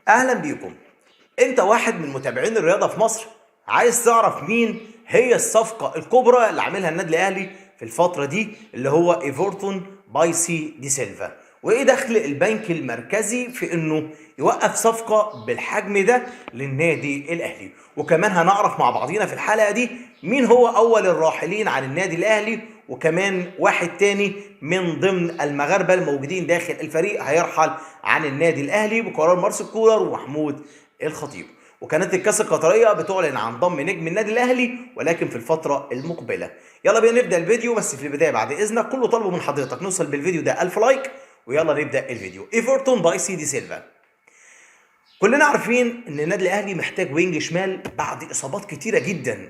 اهلا بيكم. انت واحد من متابعين الرياضة في مصر، عايز تعرف مين هي الصفقة الكبرى اللي عاملها النادي الاهلي في الفترة دي، اللي هو ايفرتون بايسي دي سيلفا، وايه دخل البنك المركزي في انه يوقف صفقة بالحجم ده للنادي الاهلي؟ وكمان هنعرف مع بعضينا في الحلقة دي مين هو اول الراحلين عن النادي الاهلي، وكمان واحد تاني من ضمن المغاربة الموجودين داخل الفريق هيرحل عن النادي الاهلي بقرار مارسيل كولر ومحمود الخطيب. وكانت الكاس القطرية بتعلن عن ضم نجم النادي الاهلي ولكن في الفترة المقبلة. يلا بينا نبدا الفيديو، بس في البداية بعد اذنك كله طالبه من حضرتك نوصل بالفيديو ده 1000 like، ويلا نبدا الفيديو. ايفرتون بايسي دي سيلفا. كلنا عارفين ان النادي الاهلي محتاج wing شمال بعد اصابات كتيرة جدا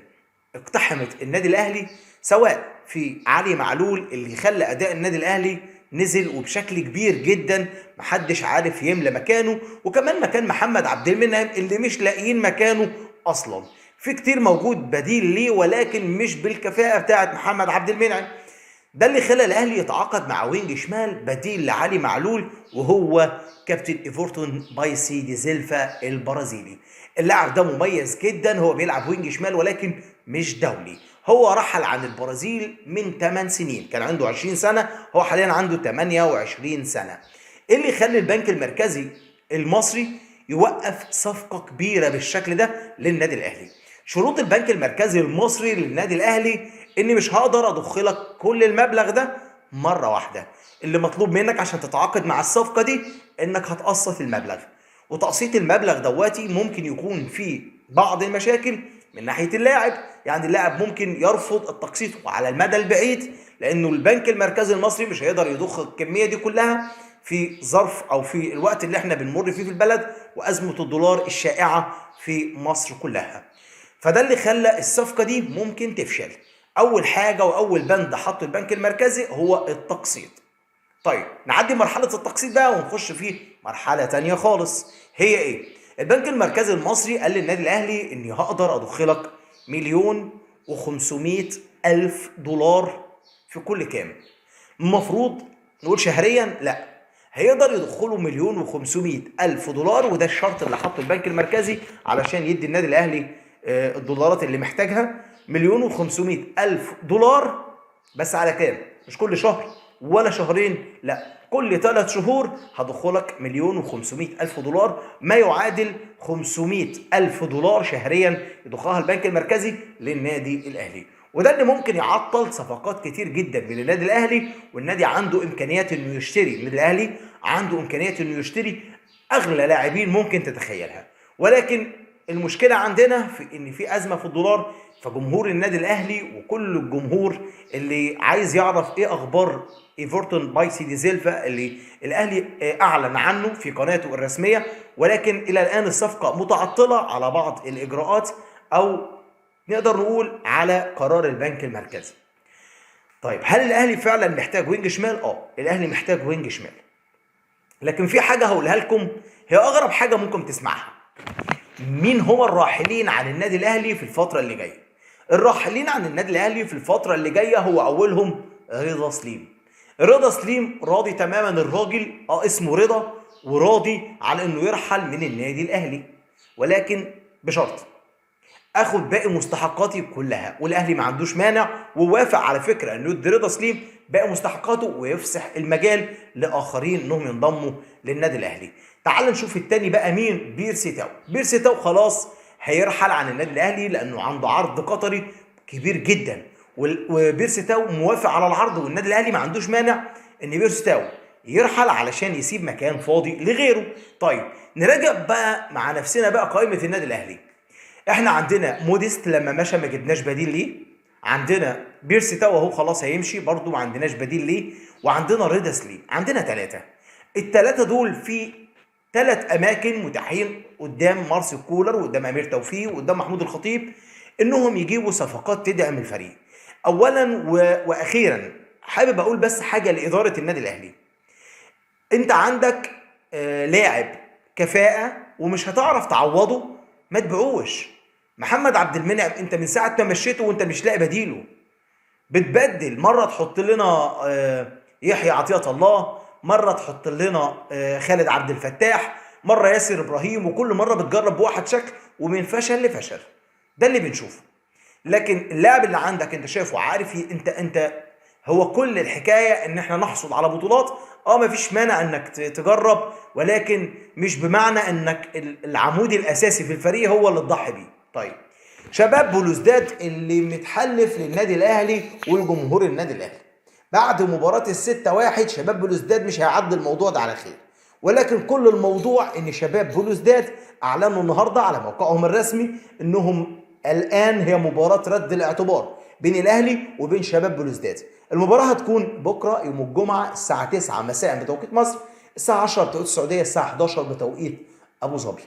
اقتحمت النادي الاهلي، سواء في علي معلول اللي خلى اداء النادي الاهلي نزل وبشكل كبير جدا محدش عارف يملى مكانه، وكمان مكان محمد عبد المنعم اللي مش لاقيين مكانه اصلا. في كتير موجود بديل ليه ولكن مش بالكفاءة بتاعت محمد عبد المنعم. ده اللي خلى الاهلي يتعاقد مع wing شمال بديل لعلي معلول، وهو كابتن ايفرتون بايسي دي سيلفا البرازيلي. اللاعب ده مميز جدا، هو بيلعب wing شمال ولكن مش دولي. هو رحل عن البرازيل من 8 سنين، كان عنده 20 سنة، هو حاليا عنده 28 سنة. ايه اللي يخلي البنك المركزي المصري يوقف صفقة كبيرة بالشكل ده للنادي الاهلي؟ شروط البنك المركزي المصري للنادي الاهلي اني مش هقدر ادخلك كل المبلغ ده مرة واحدة. اللي مطلوب منك عشان تتعاقد مع الصفقة دي انك هتقسط المبلغ، وتقسيط المبلغ دواتي ممكن يكون فيه بعض المشاكل من ناحية اللاعب، يعني اللاعب ممكن يرفض التقسيط على المدى البعيد، لانه البنك المركزي المصري مش هيقدر يضخ الكمية دي كلها في ظرف او في الوقت اللي احنا بنمر فيه في البلد وازمة الدولار الشائعة في مصر كلها. فده اللي خلى الصفقة دي ممكن تفشل. اول حاجة واول بند حطه البنك المركزي هو التقسيط. طيب نعدي مرحلة التقسيط بقى ونخش في مرحلة تانية خالص، هي ايه؟ البنك المركزي المصري قال للنادي الاهلي اني هقدر ادخلك 1,500,000 دولار في كل كام؟ المفروض نقول شهريا، لا، هيقدر يدخله 1,500,000 دولار، وده الشرط اللي حطه البنك المركزي علشان يدي النادي الاهلي الدولارات اللي محتاجها، 1,500,000 دولار. بس على كام؟ مش كل شهر ولا شهرين، لا، كل 3 شهور هدخلك 1,500,000 دولار، ما يعادل 500,000 دولار شهريا يضخها البنك المركزي للنادي الاهلي. وده اللي ممكن يعطل صفقات كتير جدا من النادي الاهلي. والنادي عنده امكانيات انه يشتري، النادي الاهلي عنده امكانيات انه يشتري اغلى لاعبين ممكن تتخيلها، ولكن المشكلة عندنا في ان في ازمة في الدولار. فجمهور النادي الاهلي وكل الجمهور اللي عايز يعرف ايه اخبار ايفرتون بايسي دي سيلفا اللي الاهلي اعلن عنه في قناته الرسمية، ولكن الى الان الصفقة متعطلة على بعض الاجراءات، او نقدر نقول على قرار البنك المركزي. طيب هل الاهلي فعلا محتاج wing شمال؟ الاهلي محتاج wing شمال، لكن في حاجة هقولها لكم هي اغرب حاجة ممكن تسمعها. مين هو الراحلين عن النادي الاهلي في الفترة اللي جاية؟ الراحلين عن النادي الاهلي في الفترة اللي جاية هو اولهم رضا سليم. رضا سليم راضي تماما، الراجل اسمه رضا وراضي على انه يرحل من النادي الاهلي، ولكن بشرط اخد باقي مستحقاتي كلها، والاهلي ما عندوش مانع ووافق على فكرة انه يدي رضا سليم باقي مستحقاته ويفسح المجال لاخرين انهم ينضموا للنادي الاهلي. تعال نشوف التاني بقى مين؟ بيرسي تاو. بيرسي تاو خلاص هيرحل عن النادي الاهلي لانه عنده عرض قطري كبير جدا، وبيرسي تاو موافق على العرض، والنادي الاهلي ما عندوش مانع ان بيرسي تاو يرحل علشان يسيب مكان فاضي لغيره. طيب نراجع بقى مع نفسنا بقى قائمة النادي الاهلي. احنا عندنا موديست لما مشى ما جبناش بديل ليه، عندنا بيرسي تاو اهو خلاص هيمشي برضو ما عندناش بديل ليه، وعندنا رضا سليم. عندنا 3، الثلاثة دول في 3 اماكن متاحين قدام مارسيل كولر وقدام امير توفيق وقدام محمود الخطيب انهم يجيبوا صفقات تدعم الفريق. اولا واخيرا حابب اقول بس حاجة لادارة النادي الاهلي. انت عندك لاعب كفاءة ومش هتعرف تعوضه، ما تبيعوش. محمد عبد المنعم انت من ساعة ما مشيته وانت مش لاقي بديله، بتبدل، مرة تحط لنا يحيى عطية الله، مرة تحط لنا خالد عبد الفتاح، مرة ياسر ابراهيم، وكل مرة بتجرب بواحد شكل ومن فشل لفشل. ده اللي بنشوفه. لكن اللاعب اللي عندك انت شايفه عارف انت هو كل الحكاية ان احنا نحصل على بطولات. مفيش مانع انك تجرب، ولكن مش بمعنى انك العمود الاساسي في الفريق هو اللي تضحي بيه. طيب شباب بلوزداد اللي متحلف للنادي الاهلي والجمهور النادي الاهلي بعد مباراة 6-1، شباب بلوزداد مش هيعدي الموضوع ده على خير. ولكن كل الموضوع ان شباب بلوزداد اعلنوا النهارده على موقعهم الرسمي انهم الان هي مباراة رد الاعتبار بين الاهلي وبين شباب بلوزداد. المباراة هتكون بكره يوم الجمعة الساعة 9 مساء بتوقيت مصر، الساعة 10 بتوقيت السعودية، الساعة 11 بتوقيت ابو ظبي.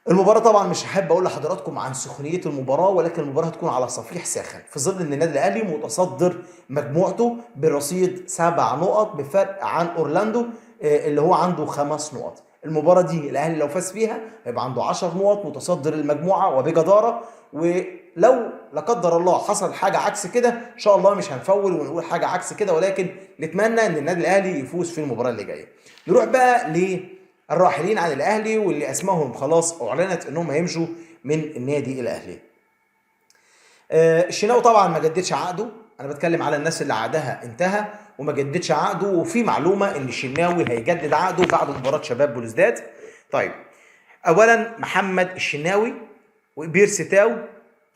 المباراة طبعا مش هحب اقول لحضراتكم عن سخونية المباراة، ولكن المباراة هتكون على صفيح ساخن، في ظل ان النادي الاهلي متصدر مجموعته برصيد 7 نقط بفرق عن اورلاندو اللي هو عنده 5 نقط. المباراة دي الاهلي لو فاز فيها هيبقى عنده 10 نقط، متصدر المجموعة وبجدارة. ولو لا قدر الله حصل حاجة عكس كده ان شاء الله مش هنفول ونقول حاجة عكس كده، ولكن نتمنى ان النادي الاهلي يفوز في المباراة اللي جاية. نروح بقى للراحلين عن الاهلي واللي اسمائهم خلاص اعلنت انهم هيمشوا من النادي الاهلي. الشناوي طبعا ما جددش عقده، انا بتكلم على الناس اللي عقدها انتهى وما جددش عقده، وفي معلومة ان الشناوي هيجدد عقده بعد مباراة شباب بلوزداد. طيب اولا محمد الشناوي وبيرسي تاو،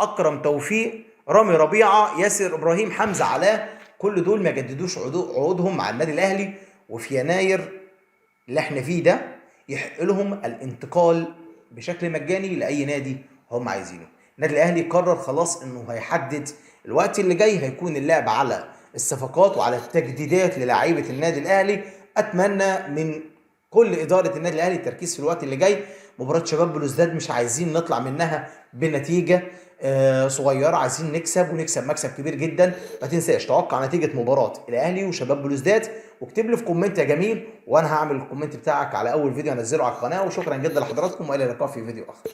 اكرم توفيق، رامي ربيعة، ياسر ابراهيم، حمزة علاء، كل دول ما جددوش عقودهم مع النادي الاهلي، وفي يناير اللي احنا فيه ده يحق لهم الانتقال بشكل مجاني لاي نادي هم عايزينه. النادي الاهلي قرر خلاص انه هيحدد الوقت اللي جاي هيكون اللعب على الصفقات وعلى التجديدات للاعيبه النادي الاهلي. اتمنى من كل ادارة النادي الاهلي التركيز في الوقت اللي جاي. مباراة شباب بلوزداد مش عايزين نطلع منها بنتيجة صغيرة، عايزين نكسب ونكسب مكسب كبير جدا. ما تنساش توقع نتيجة مباراة الاهلي وشباب بلوزداد، واكتب لي في comment يا جميل، وانا هعمل ال comment بتاعك على اول فيديو انزله على القناة. وشكرا جدا لحضراتكم، والى اللقاء في فيديو اخر.